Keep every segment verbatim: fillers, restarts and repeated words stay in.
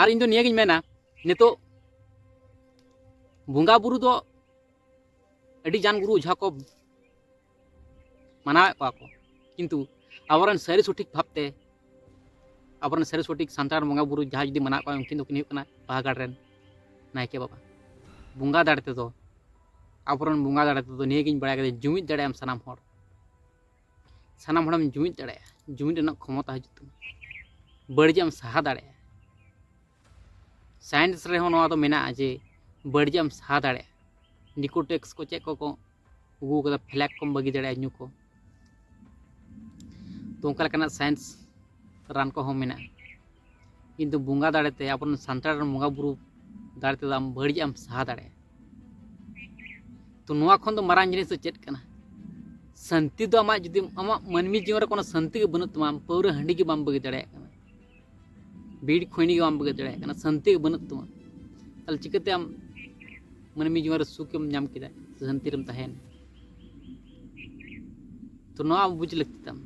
ᱟᱨ ᱤᱧ ᱫᱚ ᱱᱤᱭᱟᱹᱜᱤᱧ ᱢᱮᱱᱟ, ᱱᱤᱛᱚᱜ ᱵᱚᱸᱜᱟ ᱵᱩᱨᱩ ᱫᱚ ᱟᱹᱰᱤ ᱡᱟᱱ ᱜᱩᱨᱩ ᱚᱡᱷᱟ ᱠᱚ ᱢᱟᱱᱟᱣᱮᱫ ᱠᱚᱣᱟ ᱠᱚ, ᱠᱤᱱᱛᱩ ᱟᱵᱚᱨᱮᱱ ᱥᱟᱹᱨᱤ ᱥᱚᱴᱷᱤᱠ ᱵᱷᱟᱵᱽᱛᱮ, ᱟᱵᱚᱨᱮᱱ ᱥᱟᱹᱨᱤ ᱥᱚᱴᱷᱤᱠ ᱥᱟᱱᱛᱟᱲ ᱵᱚᱸᱜᱟ ᱵᱩᱨᱩ ᱡᱟᱦᱟᱸᱭ ᱡᱩᱫᱤ ᱢᱟᱱᱟᱣ ᱠᱚᱣᱟ, ᱩᱱᱠᱤᱱ ᱫᱚᱠᱤᱱ ᱦᱩᱭᱩᱜ ᱠᱟᱱᱟ ᱵᱟᱦᱟᱜᱟᱲ ᱨᱮᱱ ᱱᱟᱭᱠᱮ ᱵᱟᱵᱟ᱾ ᱵᱚᱸᱜᱟ ᱫᱟᱲᱮ ᱛᱮᱫᱚ, ᱟᱵᱚᱨᱮᱱ ᱵᱚᱸᱜᱟ ᱫᱟᱲᱮ ᱛᱮᱫᱚ ᱱᱤᱭᱟᱹᱜᱤᱧ ᱵᱟᱲᱟᱭ ᱠᱟᱫᱟ, ᱡᱩᱢᱤᱫ ᱫᱟᱲᱮᱭᱟᱜ ᱟᱢ ᱥᱟᱱᱟᱢ ᱦᱚᱲ, ᱥᱟᱱᱟᱢ ᱦᱚᱲᱮᱢ ᱡᱩᱢᱤᱫ ᱫᱟᱲᱮᱭᱟᱜᱼᱟ, ᱡᱩᱢᱤᱫ ᱨᱮᱱᱟᱜ ᱠᱷᱚᱢᱚᱛᱟ ᱦᱤᱡᱩᱜ ᱛᱟᱢᱟ, ᱵᱟᱹᱲᱤᱡᱟᱜ ᱮᱢ ᱥᱟᱦᱟ ᱫᱟᱲᱮᱭᱟᱜᱼᱟ᱾ ᱥᱟᱭᱮᱱᱥ ᱨᱮᱦᱚᱸ ᱱᱚᱣᱟ ᱫᱚ ᱢᱮᱱᱟᱜᱼᱟ ᱡᱮ ᱵᱟᱹᱲᱤᱡᱟᱜ ᱮᱢ ᱥᱟᱦᱟ ᱫᱟᱲᱮᱭᱟᱜᱼᱟ᱾ ᱱᱤᱠᱳᱴᱮᱠᱥ ᱠᱚ ᱪᱮᱫ ᱠᱚᱠᱚ ᱟᱹᱜᱩ ᱠᱟᱫᱟ, ᱯᱷᱞᱮᱜ ᱠᱚᱢ ᱵᱟᱹᱜᱤ ᱫᱟᱲᱮᱭᱟᱜᱼᱟ ᱧᱩ ᱠᱚ᱾ ᱛᱚ ᱚᱱᱠᱟ ᱞᱮᱠᱟᱱᱟᱜ ᱥᱟᱭᱮᱱᱥ ᱨᱟᱱ ᱠᱚᱦᱚᱸ ᱢᱮᱱᱟᱜᱼᱟ, ᱠᱤᱱᱛᱩ ᱵᱚᱸᱜᱟ ᱫᱟᱲᱮᱛᱮ, ᱟᱵᱚᱨᱮᱱ ᱥᱟᱱᱛᱟᱲ ᱨᱮᱱ ᱵᱚᱸᱜᱟ ᱵᱩᱨᱩ ᱫᱟᱲᱮ ᱛᱮᱫᱚ ᱟᱢ ᱵᱟᱹᱲᱤᱡᱟᱜ ᱮᱢ ᱥᱟᱦᱟ ᱫᱟᱲᱮᱭᱟᱜᱼᱟ᱾ ᱛᱚ ᱱᱚᱣᱟ ᱠᱷᱚᱱ ᱫᱚ ᱢᱟᱨᱟᱝ ᱡᱤᱱᱤᱥ ᱫᱚ ᱪᱮᱫ ᱠᱟᱱᱟ? ᱥᱟᱹᱱᱛᱤ ᱫᱚ ᱟᱢᱟᱜ, ᱡᱩᱫᱤ ᱟᱢᱟᱜ ᱢᱟᱹᱱᱢᱤ ᱡᱤᱭᱚᱱ ᱨᱮ ᱠᱳᱱᱳ ᱥᱟᱹᱱᱛᱤ ᱜᱮ ᱵᱟᱹᱱᱩᱜ ᱛᱟᱢᱟ, ᱟᱢ ᱯᱟᱹᱣᱨᱟᱹ ᱦᱟᱺᱰᱤ ᱜᱮ ᱵᱟᱢ ᱵᱟᱹᱜᱤ ᱫᱟᱲᱮᱭᱟᱜ ᱠᱟᱱᱟ, ᱵᱤᱲᱤ ᱠᱷᱚᱭᱱᱤ ᱜᱮ ᱵᱟᱢ ᱵᱟᱹᱜᱤ ᱫᱟᱲᱮᱭᱟᱜ ᱠᱟᱱᱟ, ᱥᱟᱹᱱᱛᱤ ᱜᱮ ᱵᱟᱹᱱᱩᱜ ᱛᱟᱢᱟ, ᱛᱟᱦᱚᱞᱮ ᱪᱤᱠᱟᱹᱛᱮ ᱟᱢ ᱢᱟᱹᱱᱢᱤ ᱡᱤᱭᱚᱱ ᱨᱮ ᱥᱩᱠᱮᱢ ᱧᱟᱢ ᱠᱮᱫᱟ, ᱥᱮ ᱥᱟᱹᱱᱛᱤ ᱨᱮᱢ ᱛᱟᱦᱮᱸᱭᱮᱱᱟ? ᱛᱚ ᱱᱚᱣᱟ ᱟᱢ ᱵᱩᱡᱽ ᱞᱟᱹᱠᱛᱤ ᱛᱟᱢ᱾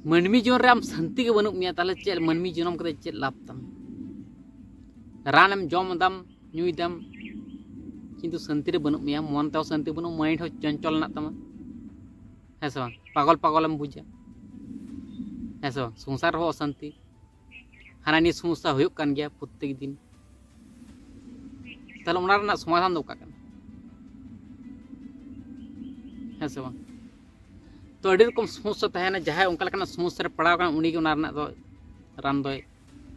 ᱢᱟᱹᱱᱢᱤ ᱡᱤᱭᱚᱱ ᱨᱮ ᱟᱢ ᱥᱟᱹᱱᱛᱤ ᱜᱮ ᱵᱟᱹᱱᱩᱜ ᱢᱮᱭᱟ, ᱛᱟᱦᱚᱞᱮ ᱪᱮᱫ ᱢᱟᱹᱱᱢᱤ ᱡᱚᱱᱚᱢ ᱠᱟᱛᱮ ᱪᱮᱫ ᱞᱟᱵᱷ ᱛᱟᱢ? ᱨᱟᱱᱮᱢ ᱡᱚᱢ ᱮᱫᱟᱢ, ᱧᱩᱭ ᱫᱟᱢ, ᱠᱤᱱᱛᱩ ᱥᱟᱹᱱᱛᱤ ᱨᱮ ᱵᱟᱹᱱᱩᱜ ᱢᱮᱭᱟ, ᱢᱚᱱ ᱛᱮᱦᱚᱸ ᱥᱟᱹᱱᱛᱤ ᱵᱟᱹᱱᱩᱜ, ᱢᱟᱭᱤᱱᱰ ᱦᱚᱸ ᱪᱚᱧᱪᱚᱞ ᱦᱮᱱᱟᱜ ᱛᱟᱢᱟ, ᱦᱮᱸ ᱥᱮ ᱵᱟᱝ? ᱯᱟᱜᱚᱞ ᱯᱟᱜᱚᱞᱮᱢ ᱵᱩᱡᱟ, ᱦᱮᱸ ᱥᱮ ᱵᱟᱝ? ᱥᱚᱝᱥᱟᱨ ᱨᱮᱦᱚᱸ ᱚᱥᱟᱱᱛᱤ, ᱦᱟᱱᱟ ᱱᱤᱭᱟᱹ ᱥᱚᱢᱚᱥᱥᱟ ᱦᱩᱭᱩᱜ ᱠᱟᱱ ᱜᱮᱭᱟ ᱯᱨᱚᱛᱮᱠ ᱫᱤᱱ᱾ ᱛᱟᱦᱚᱞᱮ ᱚᱱᱟ ᱨᱮᱱᱟᱜ ᱥᱚᱢᱟᱫᱷᱟᱱ ᱫᱚ ᱚᱠᱟ ᱠᱟᱱᱟ? ᱦᱮᱸ ᱥᱮ ᱵᱟᱝ? ᱛᱚ ᱟᱹᱰᱤ ᱨᱚᱠᱚᱢ ᱥᱚᱢᱚᱥᱥᱟ ᱛᱟᱦᱮᱱᱟ᱾ ᱡᱟᱦᱟᱸᱭ ᱚᱱᱠᱟ ᱞᱮᱠᱟᱱᱟᱜ ᱥᱚᱢᱚᱥᱥᱟ ᱨᱮ ᱯᱟᱲᱟᱣ ᱠᱟᱱᱟ, ᱩᱱᱤᱜᱮ ᱚᱱᱟ ᱨᱮᱱᱟᱜ ᱫᱚ ᱨᱟᱱ ᱫᱚᱭ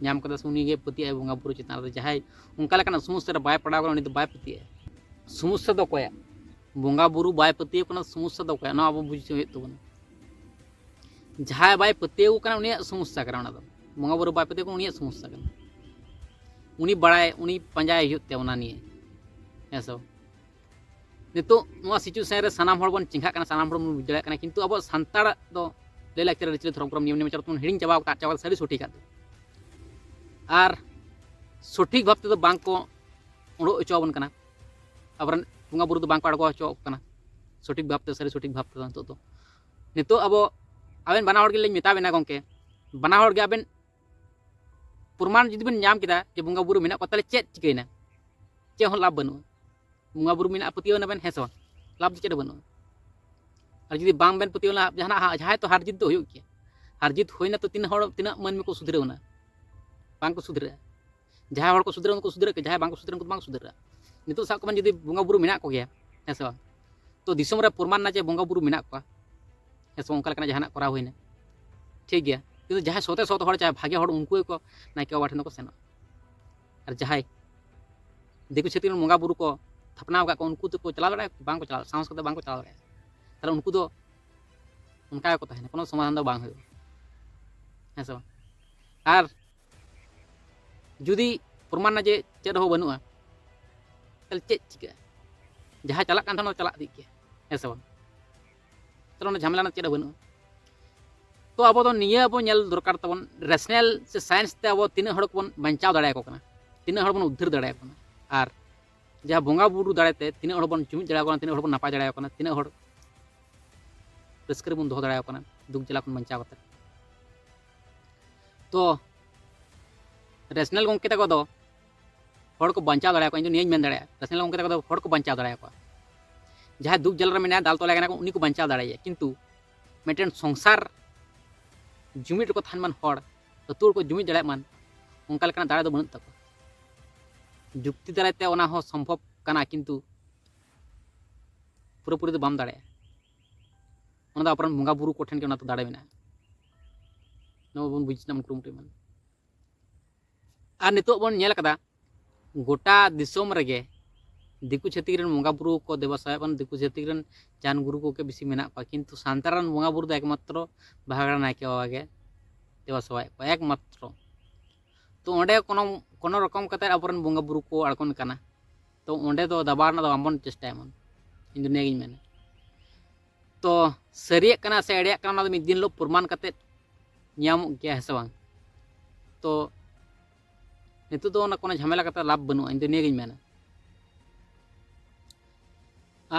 ᱧᱟᱢ ᱠᱟᱫᱟ, ᱥᱮ ᱩᱱᱤᱜᱮ ᱯᱟᱹᱛᱭᱟᱹᱜᱼᱟᱭ ᱵᱚᱸᱜᱟ ᱵᱩᱨᱩ ᱪᱮᱛᱟᱱ ᱨᱮ᱾ ᱡᱟᱦᱟᱸᱭ ᱚᱱᱠᱟ ᱞᱮᱠᱟᱱᱟᱜ ᱥᱚᱢᱚᱥᱥᱟ ᱨᱮ ᱵᱟᱭ ᱯᱟᱲᱟᱣ ᱠᱟᱱᱟ, ᱩᱱᱤ ᱫᱚ ᱵᱟᱭ ᱯᱟᱹᱛᱭᱟᱹᱜᱼᱟ᱾ ᱥᱚᱢᱚᱥᱥᱟ ᱫᱚ ᱚᱠᱚᱭᱟᱜ? ᱵᱚᱸᱜᱟ ᱵᱩᱨᱩ ᱵᱟᱭ ᱯᱟᱹᱛᱭᱟᱹᱣ ᱠᱟᱱᱟ, ᱥᱚᱢᱚᱥᱥᱟ ᱫᱚ ᱚᱠᱚᱭᱟᱜ? ᱱᱚᱣᱟ ᱟᱵᱚ ᱵᱩᱡᱽ ᱦᱩᱭᱩᱜ ᱛᱟᱵᱚᱱᱟ᱾ ᱡᱟᱦᱟᱸᱭ ᱵᱟᱭ ᱯᱟᱹᱛᱭᱟᱹᱣ ᱠᱟᱱᱟ, ᱩᱱᱤᱭᱟᱜ ᱥᱚᱢᱚᱥᱥᱟ ᱠᱟᱱᱟ ᱚᱱᱟ ᱫᱚ᱾ ᱵᱚᱸᱜᱟ ᱵᱩᱨᱩ ᱵᱟᱭ ᱯᱟᱹᱛᱭᱟᱹᱣ ᱠᱟᱱᱟ, ᱩᱱᱤᱭᱟᱜ ᱥᱚᱢᱚᱥᱥᱟ ᱠᱟᱱᱟ᱾ ᱩᱱᱤ ᱵᱟᱲᱟᱭ, ᱩᱱᱤ ᱯᱟᱸᱡᱟᱭ ᱦᱩᱭᱩᱜ ᱛᱟᱭᱟ ᱚᱱᱟ ᱱᱤᱭᱮ, ᱦᱮᱸ ᱥᱮ ᱵᱟᱝ? ᱱᱤᱛᱚᱜ ᱱᱚᱣᱟ ᱥᱤᱪᱩᱭᱮᱥᱚᱱ ᱨᱮ ᱥᱟᱱᱟᱢ ᱦᱚᱲ ᱵᱚᱱ ᱪᱮᱸᱜᱷᱟᱜ ᱠᱟᱱᱟ, ᱥᱟᱱᱟᱢ ᱦᱚᱲ ᱵᱚᱱ ᱵᱩᱡᱽ ᱫᱟᱲᱮᱭᱟᱜ ᱠᱟᱱᱟ, ᱠᱤᱱᱛᱩ ᱟᱵᱚ ᱥᱟᱱᱛᱟᱲᱟᱜ ᱫᱚ ᱞᱟᱹᱭ ᱞᱟᱠᱪᱟᱨ, ᱟᱹᱨᱤᱪᱟᱹᱞᱤ, ᱫᱷᱚᱨᱚᱢ, ᱠᱚᱨᱚᱢ, ᱱᱤᱭᱚᱢ ᱱᱮᱢᱟᱪᱟᱨ ᱵᱚᱱ ᱦᱤᱲᱤᱧ ᱪᱟᱵᱟᱣ ᱠᱟᱫ, ᱪᱟᱵᱟ ᱥᱟᱹᱨᱤ ᱥᱚᱴᱷᱤᱠᱟᱜ ᱫᱚ᱾ ᱟᱨ ᱥᱚᱴᱷᱤᱠ ᱵᱷᱟᱵᱽ ᱛᱮᱫᱚ ᱵᱟᱝ ᱠᱚ ᱩᱰᱩᱠ ᱦᱚᱪᱚ ᱟᱵᱚᱱ ᱠᱟᱱᱟ, ᱟᱵᱚᱨᱮᱱ ᱵᱚᱸᱜᱟ ᱵᱩᱨᱩ ᱫᱚ ᱵᱟᱝ ᱠᱚ ᱟᱬᱜᱚ ᱦᱚᱪᱚ ᱟᱵᱚᱱ ᱠᱟᱱᱟ ᱥᱚᱴᱷᱤᱠ ᱵᱷᱟᱵᱽ ᱛᱮ, ᱥᱟᱹᱨᱤ ᱥᱚᱴᱷᱤᱠ ᱵᱷᱟᱵᱽ ᱛᱮᱫᱚ᱾ ᱱᱤᱛᱚᱜ ᱫᱚ, ᱱᱤᱛᱚᱜ ᱟᱵᱚ, ᱟᱵᱮᱱ ᱵᱟᱱᱟ ᱦᱚᱲ ᱜᱮᱞᱤᱧ ᱢᱮᱛᱟ ᱵᱮᱱᱟ ᱜᱚᱢᱠᱮ, ᱵᱟᱱᱟ ᱦᱚᱲ ᱜᱮ ᱟᱵᱮᱱ ᱯᱨᱚᱢᱟᱱ ᱡᱩᱫᱤ ᱵᱮᱱ ᱧᱟᱢ ᱠᱮᱫᱟ ᱡᱮ ᱵᱚᱸᱜᱟ ᱵᱩᱨᱩ ᱢᱮᱱᱟᱜ ᱠᱚᱣᱟ, ᱛᱟᱦᱚᱞᱮ ᱪᱮᱫ ᱪᱤᱠᱟᱹᱭᱮᱱᱟ? ᱪᱮᱫ ᱦᱚᱸ ᱞᱟᱵᱷ ᱵᱟᱹᱱᱩᱜᱼᱟ᱾ ᱵᱚᱸᱜᱟ ᱵᱩᱨᱩ ᱢᱮᱱᱟᱜᱼᱟ, ᱯᱟᱹᱛᱭᱟᱹᱣ ᱮᱱᱟ ᱵᱮᱱ, ᱦᱮᱸ ᱥᱮ ᱵᱟᱝ? ᱞᱟᱵᱷ ᱫᱚ ᱪᱮᱫ ᱦᱚᱸ ᱵᱟᱹᱱᱩᱜᱼᱟ᱾ ᱟᱨ ᱡᱩᱫᱤ ᱵᱟᱝ ᱵᱮᱱ ᱯᱟᱹᱛᱭᱟᱹᱣ ᱮᱱᱟ, ᱡᱟᱦᱟᱱᱟᱜ ᱦᱟ-, ᱡᱟᱦᱟᱸᱭ ᱛᱚ ᱦᱟᱨ ᱡᱤᱛ ᱫᱚ ᱦᱩᱭᱩᱜ ᱜᱮᱭᱟ᱾ ᱦᱟᱨ ᱡᱤᱛ ᱦᱩᱭᱱᱟ ᱛᱚ ᱛᱤᱱᱟᱹᱜ ᱦᱚᱲ, ᱛᱤᱱᱟᱹᱜ ᱢᱟᱹᱱᱢᱤ ᱠᱚ ᱥᱩᱫᱷᱨᱟᱹᱣ ᱮᱱᱟ? ᱵᱟᱝ ᱠᱚ ᱥᱩᱫᱷᱨᱟᱹᱜᱼᱟ᱾ ᱡᱟᱦᱟᱸᱭ ᱦᱚᱲ ᱠᱚ ᱥᱩᱫᱷᱨᱟᱹᱜᱼᱟ, ᱩᱱᱠᱩ ᱥᱩᱫᱷᱨᱟᱹᱜ ᱟᱠᱚ, ᱡᱟᱦᱟᱸᱭ ᱵᱟᱝ ᱠᱚ ᱥᱩᱫᱷᱨᱟᱹᱜᱼᱟ, ᱩᱱᱠᱩ ᱫᱚ ᱵᱟᱝ ᱠᱚ ᱥᱩᱫᱷᱨᱟᱹᱜᱼᱟ᱾ ᱱᱤᱛᱚᱜ ᱥᱟᱵ ᱠᱟᱜ ᱵᱮᱱ, ᱡᱩᱫᱤ ᱵᱚᱸᱜᱟ ᱵᱩᱨᱩ ᱢᱮᱱᱟᱜ ᱠᱚᱜᱮᱭᱟ, ᱦᱮᱸ ᱥᱮ ᱵᱟᱝ? ᱛᱚ ᱫᱤᱥᱚᱢ ᱨᱮ ᱯᱨᱚᱢᱟᱱ ᱮᱱᱟ ᱡᱮ ᱵᱚᱸᱜᱟ ᱵᱩᱨᱩ ᱢᱮᱱᱟᱜ ᱠᱚᱣᱟ, ᱦᱮᱸ ᱥᱮ ᱵᱟᱝ? ᱚᱱᱠᱟ ᱞᱮᱠᱟᱱᱟᱜ ᱡᱟᱦᱟᱱᱟᱜ ᱠᱚᱨᱟᱣ ᱦᱩᱭᱱᱟ, ᱴᱷᱤᱠ ᱜᱮᱭᱟ, ᱠᱤᱱᱛᱩ ᱡᱟᱦᱟᱸᱭ ᱥᱚᱛᱮ ᱥᱚᱛ ᱦᱚᱲ, ᱪᱟᱦᱮ ᱵᱷᱟᱜᱮ ᱦᱚᱲ, ᱩᱱᱠᱩ ᱜᱮᱠᱚ ᱱᱟᱭᱠᱮ ᱵᱟᱵᱟ ᱴᱷᱮᱱ ᱫᱚᱠᱚ ᱥᱮᱱᱚᱜᱼᱟ᱾ ᱟᱨ ᱡᱟᱦᱟᱸᱭ ᱫᱤᱠᱩ ᱪᱷᱟᱹᱛᱤᱠ ᱨᱮᱱ ᱵᱚᱸᱜᱟ ᱵᱩᱨᱩ ᱠᱚ ᱛᱷᱟᱯᱱᱟ ᱟᱠᱟᱫ ᱠᱚ, ᱩᱱᱠᱩ ᱫᱚᱠᱚ ᱪᱟᱞᱟᱣ ᱫᱟᱲᱮᱭᱟᱜᱼᱟ? ᱵᱟᱝ ᱠᱚ ᱪᱟᱞᱟᱣ, ᱥᱟᱦᱚᱥ ᱠᱟᱛᱮ ᱵᱟᱝ ᱠᱚ ᱪᱟᱞᱟᱣ ᱫᱟᱲᱮᱭᱟᱜᱼᱟ᱾ ᱛᱟᱦᱞᱮ ᱩᱱᱠᱩ ᱫᱚ ᱚᱱᱠᱟ ᱜᱮᱠᱚ ᱛᱟᱦᱮᱱᱟ, ᱠᱳᱱᱳ ᱥᱚᱢᱟᱫᱷᱟᱱ ᱫᱚ ᱵᱟᱝ ᱦᱩᱭᱩᱜᱼᱟ, ᱦᱮᱸ ᱥᱮ ᱵᱟᱝ? ᱟᱨ ᱡᱩᱫᱤ ᱯᱨᱚᱢᱟᱱ ᱮᱱᱟ ᱡᱮ ᱪᱮᱫ ᱦᱚᱸ ᱵᱟᱹᱱᱩᱜᱼᱟ, ᱛᱟᱦᱞᱮ ᱪᱮᱫ ᱪᱤᱠᱟᱹᱜᱼᱟ? ᱡᱟᱦᱟᱸ ᱪᱟᱞᱟᱜ ᱠᱟᱱ ᱛᱟᱦᱮᱱᱟ, ᱚᱱᱟ ᱪᱟᱞᱟᱜ ᱤᱫᱤᱜ ᱜᱮᱭᱟ, ᱦᱮᱸ ᱥᱮ ᱵᱟᱝ? ᱛᱟᱦᱞᱮ ᱚᱱᱟ ᱡᱷᱟᱢᱮᱞᱟ ᱨᱮᱱᱟᱜ ᱪᱮᱫ ᱦᱚᱸ ᱵᱟᱹᱱᱩᱜᱼᱟ᱾ ᱛᱚ ᱟᱵᱚ ᱫᱚ ᱱᱤᱭᱟᱹ ᱟᱵᱚ ᱧᱮᱞ ᱫᱚᱨᱠᱟᱨ ᱛᱟᱵᱚᱱ, ᱨᱮᱥᱱᱟᱞ ᱥᱮ ᱥᱟᱭᱮᱱᱥ ᱛᱮ ᱟᱵᱚ ᱛᱤᱱᱟᱹᱜ ᱦᱚᱲ ᱠᱚᱵᱚᱱ ᱵᱟᱧᱪᱟᱣ ᱫᱟᱲᱮᱭᱟᱠᱚ ᱠᱟᱱᱟ, ᱛᱤᱱᱟᱹᱜ ᱦᱚᱲ ᱵᱚᱱ ᱩᱫᱽᱫᱷᱟᱹᱨ ᱫᱟᱲᱮᱭᱟᱠᱚ ᱠᱟᱱᱟ, ᱟᱨ ᱡᱟᱦᱟᱸ ᱵᱚᱸᱜᱟ ᱵᱩᱨᱩ ᱫᱟᱲᱮᱛᱮ ᱛᱤᱱᱟᱹᱜ ᱦᱚᱲ ᱵᱚᱱ ᱡᱩᱢᱤᱫ ᱫᱟᱲᱮᱭᱟᱠᱚ ᱠᱟᱱᱟ, ᱛᱤᱱᱟᱹᱜ ᱦᱚᱲ ᱵᱚᱱ ᱱᱟᱯᱟᱭ ᱫᱟᱲᱮᱭᱟᱠᱚ ᱠᱟᱱᱟ, ᱛᱤᱱᱟᱹᱜ ᱦᱚᱲ ᱨᱟᱹᱥᱠᱟᱹ ᱨᱮᱵᱚᱱ ᱫᱚᱦᱚ ᱫᱟᱲᱮᱭᱟᱠᱚ ᱠᱟᱱᱟ, ᱫᱩᱠ ᱡᱟᱞᱟ ᱠᱷᱚᱱ ᱵᱟᱧᱪᱟᱣ ᱠᱟᱛᱮ᱾ ᱛᱚ ᱨᱮᱥᱱᱟᱞ ᱜᱚᱢᱠᱮ ᱛᱟᱠᱚ ᱫᱚ ᱦᱚᱲ ᱠᱚ ᱵᱟᱧᱪᱟᱣ ᱫᱟᱲᱮᱭᱟᱠᱚᱣᱟ, ᱤᱧ ᱫᱚ ᱱᱤᱭᱟᱹᱧ ᱢᱮᱱ ᱫᱟᱲᱮᱭᱟᱜᱼᱟ, ᱨᱮᱥᱱᱟᱞ ᱜᱚᱢᱠᱮ ᱛᱟᱠᱚ ᱫᱚ ᱦᱚᱲ ᱠᱚ ᱵᱟᱧᱪᱟᱣ ᱫᱟᱲᱮᱭᱟᱠᱚᱣᱟ᱾ ᱡᱟᱦᱟᱸᱭ ᱫᱩᱠ ᱡᱟᱞᱟ ᱨᱮ ᱢᱮᱱᱟᱭᱟ, ᱫᱟᱞ ᱛᱚᱞᱮ ᱠᱟᱱᱟ ᱠᱚ, ᱩᱱᱤ ᱠᱚ ᱵᱟᱧᱪᱟᱣ ᱫᱟᱲᱮᱭᱟᱭᱟ᱾ ᱠᱤᱱᱛᱩ ᱢᱤᱫᱴᱮᱱ ᱥᱚᱝᱥᱟᱨ ᱡᱩᱢᱤᱫ ᱨᱮᱠᱚ ᱛᱟᱦᱮᱱ ᱢᱟᱱ, ᱦᱚᱲ ᱟᱹᱛᱩ ᱦᱚᱲ ᱠᱚ ᱡᱩᱢᱤᱫ ᱫᱟᱲᱮᱭᱟᱜ ᱢᱟᱱ, ᱚᱱᱠᱟ ᱞᱮᱠᱟᱱᱟᱜ ᱫᱟᱲᱮ ᱫᱚ ᱵᱟᱹᱱᱩᱜ ᱛᱟᱠᱚᱣᱟ᱾ ᱡᱩᱠᱛᱤ ᱫᱟᱨᱟᱭ ᱛᱮ ᱚᱱᱟ ᱦᱚᱸ ᱥᱚᱢᱵᱷᱚᱵ ᱠᱟᱱᱟ, ᱠᱤᱱᱛᱩ ᱯᱩᱨᱟᱹᱯᱩᱨᱤ ᱫᱚ ᱵᱟᱢ ᱫᱟᱲᱮᱭᱟᱜᱼᱟ᱾ ᱚᱱᱟ ᱫᱚ ᱟᱵᱚᱨᱮᱱ ᱵᱚᱸᱜᱟ ᱵᱩᱨᱩ ᱠᱚᱴᱷᱮᱱ ᱜᱮ ᱚᱱᱟ ᱫᱚ ᱫᱟᱲᱮ ᱢᱮᱱᱟᱜᱼᱟ᱾ ᱱᱚᱣᱟ ᱵᱚᱱ ᱵᱩᱡᱽ ᱨᱮᱱᱟᱜ ᱵᱚᱱ ᱠᱩᱨᱩᱢᱩᱴᱩᱭ ᱢᱟ᱾ ᱟᱨ ᱱᱤᱛᱚᱜ ᱵᱚᱱ ᱧᱮᱞ ᱠᱟᱫᱟ, ᱜᱚᱴᱟ ᱫᱤᱥᱚᱢ ᱨᱮᱜᱮ ᱫᱤᱠᱩ ᱪᱷᱟᱹᱛᱤᱠ ᱨᱮᱱ ᱵᱚᱸᱜᱟ ᱵᱩᱨᱩ ᱠᱚ ᱫᱮᱵᱟ ᱥᱮᱵᱟᱭᱮᱫ ᱵᱚᱱᱟ, ᱫᱤᱠᱩ ᱪᱷᱟᱹᱛᱤᱠ ᱨᱮᱱ ᱡᱟᱱ ᱜᱩᱨᱩ ᱠᱚᱜᱮ ᱵᱮᱥᱤ ᱢᱮᱱᱟᱜ ᱠᱚᱣᱟ, ᱠᱤᱱᱛᱩ ᱥᱟᱱᱛᱟᱲ ᱨᱮᱱ ᱵᱚᱸᱜᱟ ᱵᱩᱨᱩ ᱫᱚ ᱮᱠᱢᱟᱛᱨᱚ ᱵᱟᱦᱟ ᱜᱟᱲ ᱱᱟᱭᱠᱮ ᱵᱟᱵᱟ ᱜᱮ ᱫᱮᱵᱟ ᱥᱮᱵᱟᱭᱮᱫ ᱠᱚᱣᱟ, ᱮᱠᱢᱟᱛᱨᱚ᱾ ᱛᱚ ᱚᱸᱰᱮ ᱠᱳᱱᱳ, ᱠᱳᱱᱳ ᱨᱚᱠᱚᱢ ᱠᱟᱛᱮ ᱟᱵᱚᱨᱮᱱ ᱵᱚᱸᱜᱟ ᱵᱩᱨᱩ ᱠᱚ ᱟᱬᱜᱚᱱ ᱠᱟᱱᱟ, ᱛᱚ ᱚᱸᱰᱮ ᱫᱚ ᱫᱟᱵᱟᱣ ᱨᱮᱱᱟᱜ ᱫᱚ ᱵᱟᱵᱚᱱ ᱪᱮᱥᱴᱟᱭ ᱢᱟ, ᱤᱧ ᱫᱚ ᱱᱤᱭᱟᱹᱜᱤᱧ ᱢᱮᱱᱟ᱾ ᱛᱚ ᱥᱟᱹᱨᱤᱭᱟᱜ ᱠᱟᱱᱟ ᱥᱮ ᱮᱲᱮᱭᱟᱜ ᱠᱟᱱᱟ, ᱚᱱᱟ ᱫᱚ ᱢᱤᱫ ᱫᱤᱱ ᱦᱤᱞᱳᱜ ᱯᱨᱚᱢᱟᱱ ᱠᱟᱛᱮ ᱧᱟᱢᱚᱜ ᱜᱮᱭᱟ, ᱦᱮᱸ ᱥᱮ ᱵᱟᱝ? ᱛᱚ ᱱᱤᱛᱚᱜ ᱫᱚ ᱚᱱᱟ ᱠᱳᱱᱳ ᱡᱷᱟᱢᱮᱞᱟ ᱠᱟᱛᱮ ᱞᱟᱵᱷ ᱵᱟᱹᱱᱩᱜᱼᱟ, ᱤᱧ ᱫᱚ ᱱᱤᱭᱟᱹᱜᱤᱧ ᱢᱮᱱᱟ᱾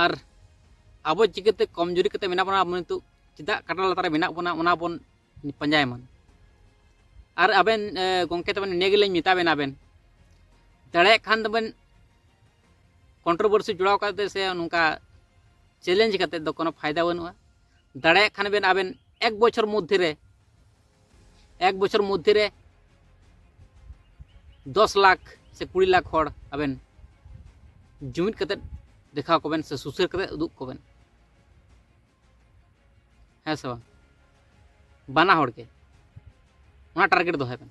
ᱟᱨ ᱟᱵᱚ ᱪᱤᱠᱟᱹᱛᱮ ᱠᱚᱢᱡᱩᱨᱤ ᱠᱟᱛᱮ ᱢᱮᱱᱟᱜ ᱵᱚᱱᱟ, ᱟᱵᱚ ᱱᱤᱛᱚᱜ ᱪᱮᱫᱟᱜ ᱠᱟᱴᱟ ᱞᱟᱛᱟᱨ ᱨᱮ ᱢᱮᱱᱟᱜ ᱵᱚᱱᱟ, ᱚᱱᱟ ᱵᱚᱱ ᱯᱟᱸᱡᱟᱭ ᱢᱟ᱾ ᱟᱨ ᱟᱵᱮᱱ ᱜᱚᱢᱠᱮ ᱛᱟᱵᱮᱱ ᱱᱤᱭᱟᱹ ᱜᱮᱞᱤᱧ ᱢᱮᱛᱟ ᱵᱮᱱᱟ, ᱟᱵᱮᱱ ᱫᱟᱲᱮᱭᱟᱜ ᱠᱷᱟᱱ ᱫᱚᱵᱮᱱ ᱠᱚᱱᱴᱨᱳᱵᱷᱟᱨᱥᱤ ᱡᱚᱲᱟᱣ ᱠᱟᱛᱮ ᱥᱮ ᱱᱚᱝᱠᱟ ᱪᱮᱞᱮᱧᱡᱽ ᱠᱟᱛᱮ ᱫᱚ ᱠᱳᱱᱳ ᱯᱷᱟᱭᱫᱟ ᱵᱟᱹᱱᱩᱜᱼᱟ᱾ ᱫᱟᱲᱮᱭᱟᱜ ᱠᱷᱟᱱ ᱵᱮᱱ ᱟᱵᱮᱱ ᱮᱠ ᱵᱚᱪᱷᱚᱨ ᱢᱚᱫᱽᱫᱷᱮ ᱨᱮ ᱮᱠ ᱵᱚᱪᱷᱚᱨ ᱢᱚᱫᱽᱫᱷᱮ ᱨᱮ ᱫᱚᱥ ᱞᱟᱠᱷ ᱥᱮ ᱠᱩᱲᱤ ᱞᱟᱠᱷ ᱦᱚᱲ ᱟᱵᱮᱱ ᱡᱩᱢᱤᱫ ᱠᱟᱛᱮ ᱫᱮᱠᱷᱟᱣ ᱠᱚᱵᱮᱱ ᱥᱮ ᱥᱩᱥᱟᱹᱨ ᱠᱟᱛᱮ ᱩᱫᱩᱜ ᱠᱚᱵᱮᱱ᱾ ᱦᱮᱸ ᱥᱮ ᱵᱟᱝ? ᱵᱟᱱᱟ ᱦᱚᱲ ᱜᱮ ᱚᱱᱟ ᱴᱟᱨᱜᱮᱴ ᱫᱚᱦᱚᱭ ᱵᱮᱱ᱾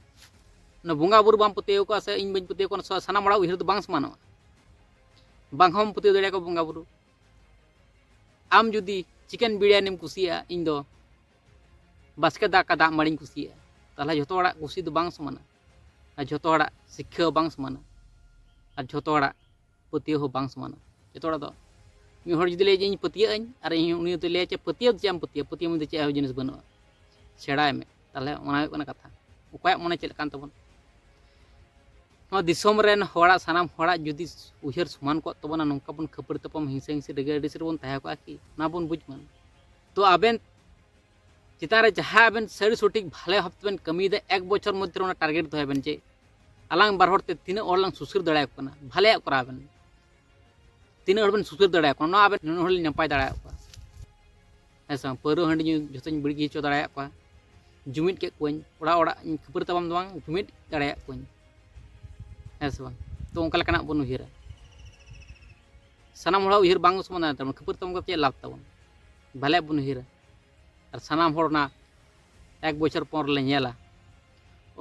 ᱚᱱᱟ ᱵᱚᱸᱜᱟ ᱵᱩᱨᱩ ᱵᱟᱢ ᱯᱟᱹᱛᱭᱟᱹᱣ ᱠᱚᱣᱟ ᱥᱮ ᱤᱧ ᱵᱟᱹᱧ ᱯᱟᱹᱛᱭᱟᱹᱣ ᱠᱚᱣᱟ, ᱥᱟᱱᱟᱢ ᱦᱚᱲᱟᱜ ᱩᱭᱦᱟᱹᱨ ᱫᱚ ᱵᱟᱝ ᱥᱚᱢᱟᱱᱚᱜᱼᱟ᱾ ᱵᱟᱝ ᱦᱚᱸᱢ ᱯᱟᱹᱛᱭᱟᱹᱣ ᱫᱟᱲᱮᱭᱟᱠᱚᱣᱟ ᱵᱚᱸᱜᱟ ᱵᱩᱨᱩ᱾ ᱟᱢ ᱡᱩᱫᱤ ᱪᱤᱠᱮᱱ ᱵᱤᱨᱭᱟᱱᱤᱢ ᱠᱩᱥᱤᱭᱟᱜᱼᱟ, ᱤᱧ ᱫᱚ ᱵᱟᱥᱠᱮ ᱫᱟᱠᱟ ᱫᱟᱜ ᱢᱟᱹᱲᱤᱧ ᱠᱩᱥᱤᱭᱟᱜᱼᱟ, ᱛᱟᱦᱚᱞᱮ ᱡᱷᱚᱛᱚ ᱦᱚᱲᱟᱜ ᱠᱩᱥᱤ ᱫᱚ ᱵᱟᱝ ᱥᱚᱢᱟᱱᱟ, ᱟᱨ ᱡᱷᱚᱛᱚ ᱦᱚᱲᱟᱜ ᱥᱤᱠᱠᱷᱟᱹ ᱦᱚᱸ ᱵᱟᱝ ᱥᱚᱢᱟᱱᱟ, ᱟᱨ ᱡᱷᱚᱛᱚ ᱦᱚᱲᱟᱜ ᱯᱟᱹᱛᱭᱟᱹᱣ ᱦᱚᱸ ᱵᱟᱝ ᱥᱚᱢᱟᱱᱟ᱾ ᱡᱷᱚᱛᱚ ᱦᱚᱲᱟᱜ ᱫᱚ, ᱢᱤᱫ ᱦᱚᱲ ᱡᱩᱫᱤ ᱞᱟᱹᱭᱟ ᱡᱮ ᱤᱧ ᱯᱟᱹᱛᱭᱟᱹᱜ ᱟᱹᱧ, ᱟᱨ ᱤᱧ ᱩᱱᱤ ᱫᱚ ᱞᱟᱹᱭᱟ ᱪᱮ ᱯᱟᱹᱛᱭᱟᱹᱣ ᱫᱚ ᱪᱮᱫ ᱮᱢ ᱯᱟᱹᱛᱭᱟᱹᱜᱼᱟ, ᱯᱟᱹᱛᱭᱟᱹᱣ ᱢᱮᱱᱛᱮ ᱪᱮᱫ ᱦᱚᱸ ᱡᱤᱱᱤᱥ ᱵᱟᱹᱱᱩᱜᱼᱟ, ᱥᱮᱬᱟᱭ ᱢᱮ, ᱛᱟᱦᱚᱞᱮ ᱚᱱᱟ ᱦᱩᱭᱩᱜ ᱠᱟᱱᱟ ᱠᱟᱛᱷᱟ᱾ ᱚᱠᱚᱭᱟᱜ ᱢᱚᱱᱮ ᱪᱮᱫ ᱞᱮᱠᱟᱱ ᱛᱟᱵᱚᱱ? ᱱᱚᱣᱟ ᱫᱤᱥᱚᱢ ᱨᱮᱱ ᱦᱚᱲᱟᱜ, ᱥᱟᱱᱟᱢ ᱦᱚᱲᱟᱜ ᱡᱩᱫᱤ ᱩᱭᱦᱟᱹᱨ ᱥᱚᱢᱟᱱ ᱠᱚᱜ ᱛᱟᱵᱚᱱᱟ, ᱱᱚᱝᱠᱟ ᱵᱚᱱ ᱠᱷᱟᱹᱯᱟᱹᱨᱤ ᱛᱟᱯᱟᱢ, ᱦᱤᱝᱥᱟᱹ ᱦᱤᱝᱥᱤ ᱨᱟᱹᱜᱤ ᱟᱹᱲᱤᱥ ᱨᱮᱵᱚᱱ ᱛᱟᱦᱮᱸ ᱠᱚᱜᱼᱟ ᱠᱤ? ᱚᱱᱟ ᱵᱚᱱ ᱵᱩᱡᱽ ᱢᱟ᱾ ᱛᱚ ᱟᱵᱮᱱ ᱪᱮᱛᱟᱱ ᱨᱮ ᱡᱟᱦᱟᱸ ᱟᱵᱮᱱ ᱥᱟᱹᱨᱤ ᱥᱚᱴᱷᱤᱠ ᱵᱷᱟᱞᱮ ᱵᱷᱟᱵ ᱛᱮᱵᱮᱱ ᱠᱟᱹᱢᱤᱭᱮᱫᱟ, ᱮᱠ ᱵᱚᱪᱷᱚᱨ ᱢᱚᱫᱽᱫᱷᱮ ᱨᱮ ᱚᱱᱟ ᱴᱟᱨᱜᱮᱴ ᱫᱚᱦᱚᱭ ᱵᱮᱱ ᱡᱮ ᱟᱞᱟᱝ ᱵᱟᱨ ᱦᱚᱲ ᱛᱮ ᱛᱤᱱᱟᱹᱜ ᱦᱚᱲ ᱞᱟᱝ ᱥᱩᱥᱟᱹᱨ ᱫᱟᱲᱮᱭᱟᱠᱚ ᱠᱟᱱᱟ, ᱵᱷᱟᱞᱮᱭᱟᱜ ᱠᱚᱨᱟᱣ ᱵᱮᱱ᱾ ᱛᱤᱱᱟᱹᱜ ᱦᱚᱲ ᱵᱮᱱ ᱥᱩᱥᱟᱹᱨ ᱫᱟᱲᱮᱭᱟᱠᱚ ᱠᱟᱱᱟ, ᱱᱚᱣᱟ ᱟᱵᱮᱱ ᱱᱩᱱᱟᱹᱜ ᱦᱚᱲ ᱞᱤᱧ ᱱᱟᱯᱟᱭ ᱫᱟᱲᱮᱭᱟᱠᱚ ᱠᱟᱱᱟ᱾ ᱦᱮᱸ ᱥᱮ ᱵᱟᱝ? ᱯᱟᱹᱣᱨᱟᱹ ᱦᱟᱺᱰᱤ ᱧᱩ ᱡᱷᱚᱛᱚᱧ ᱵᱟᱹᱲᱜᱤ ᱦᱚᱪᱚ ᱫᱟᱲᱮᱭᱟᱜ ᱠᱚᱣᱟ, ᱡᱩᱢᱤᱫ ᱠᱮᱫ ᱠᱚᱣᱟᱧ, ᱚᱲᱟᱜ ᱚᱲᱟᱜ ᱤᱧ ᱠᱷᱟᱹᱯᱟᱹᱨᱤ ᱛᱟᱯᱟᱢ ᱫᱚ ᱵᱟᱝ, ᱡᱩᱢᱤᱫ ᱫᱟᱲᱮᱭᱟᱜ ᱠᱚᱣᱟᱧ᱾ ᱦᱮᱸ ᱥᱮ ᱵᱟᱝ? ᱛᱚ ᱚᱱᱠᱟ ᱞᱮᱠᱟᱱᱟᱜ ᱵᱚᱱ ᱩᱭᱦᱟᱹᱨᱟ᱾ ᱥᱟᱱᱟᱢ ᱦᱚᱲᱟᱜ ᱩᱭᱦᱟᱹᱨ ᱵᱟᱝ ᱥᱚᱢᱟᱱᱟ, ᱛᱟᱨ ᱢᱟᱱᱮ ᱠᱷᱟᱹᱯᱟᱹᱨᱤ ᱛᱟᱯᱟᱢ ᱠᱟᱛᱮ ᱪᱮᱫ ᱞᱟᱵᱷ ᱛᱟᱵᱚᱱ? ᱵᱷᱟᱞᱮᱭᱟᱜ ᱵᱚᱱ ᱩᱭᱦᱟᱹᱨᱟ᱾ ᱟᱨ ᱥᱟᱱᱟᱢ ᱦᱚᱲ ᱚᱱᱟ ᱮᱠ ᱵᱚᱪᱷᱚᱨ ᱯᱚᱨ ᱞᱮ ᱧᱮᱞᱟ,